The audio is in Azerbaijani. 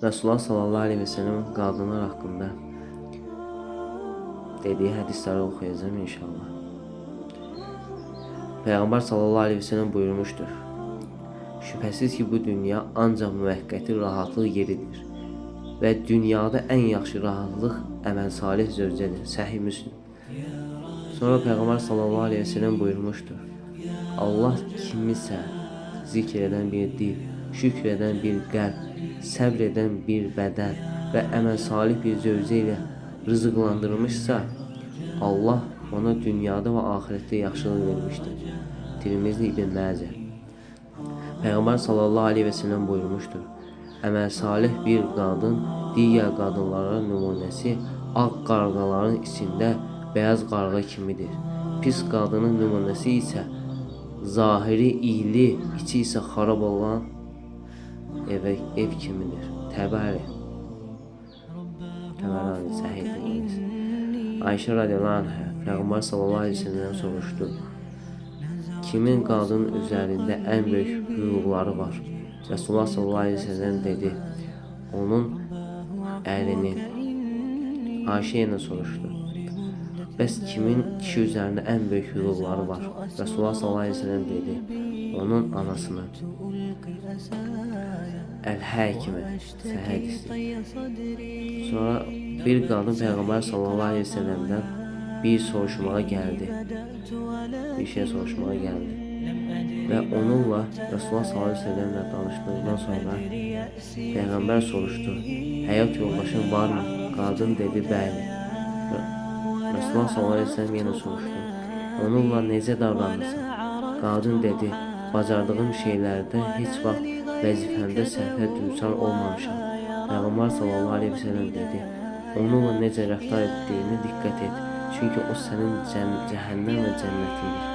Resulullah sallallahu aleyhi və səlləm qadınlar haqqında dediyi hədisləri oxuyacağım inşallah. Peyğəmbər sallallahu aleyhi və səlləm buyurmuşdur: Şübhəsiz ki, bu dünya ancaq müvəqqəti rahatlıq yeridir və dünyada ən yaxşı rahatlıq əməl salih zövcədir. Səhih Müslim. Sonra Peyğəmbər sallallahu aleyhi və səlləm buyurmuşdur: Allah kimisə zikr edən bir dil, şükr edən bir qəlb, səbr edən bir bədən və əməl salih bir zövcə ilə rızıqlandırmışsa, Allah ona dünyada və axirətdə yaxşılıq vermişdir. Tirmizi, İbn Məcə. Peyğəmbər sallallahu aleyhi və səlləm buyurmuşdur: Əməl salih bir qadın digər qadınlara nümunəsi ağ qarğaların içində bəyaz qarğa kimidir. Pis qadının nümunəsi isə zahiri iyli, içi isə xarab olan ev kimidir. Təbəri. Təbərani səhih hadis. Ayşə radiyallahu anhə Peyğəmbər sallallahu aleyhi və səlləmdən soruşdu: Kimin qadının üzərində ən böyük hüquqları var? Resulullah sallallahu aleyhi və səlləm dedi: Onun ərinin. Ayşə yenə soruşdu: Bəs kimin kişi üzərində ən böyük hüquqları var? Resulullah sallallahu aleyhi və səlləm dedi: Onun anasının. Əl-Həkimə, səhih hədisdir. Sonra bir qadın Peyğəmbər sallallahu aleyhi və səlləmdən bir soruşmağa gəldi. Bir şey soruşmağa gəldi. Və onunla Resulullah sallallahu aleyhi və səlləmlə danışdıqdan sonra Peyğəmbər soruşdu: Həyat yoldaşın varmı? Qadın dedi: Bəli. Resulullah sallallahu aleyhi və səlləm yenə soruşdu: Onunla necə davranırsan? Qadın dedi: Bacardığım şeylərdə heç vaxt vəzifəmdə səhvə düçar olmamışam. Peyğəmbər sallallahu aleyhi və səlləm dedi: Onunla necə rəftar etdiyinə diqqət et. Çünki o sənin cəhənnəm və cənnətindir.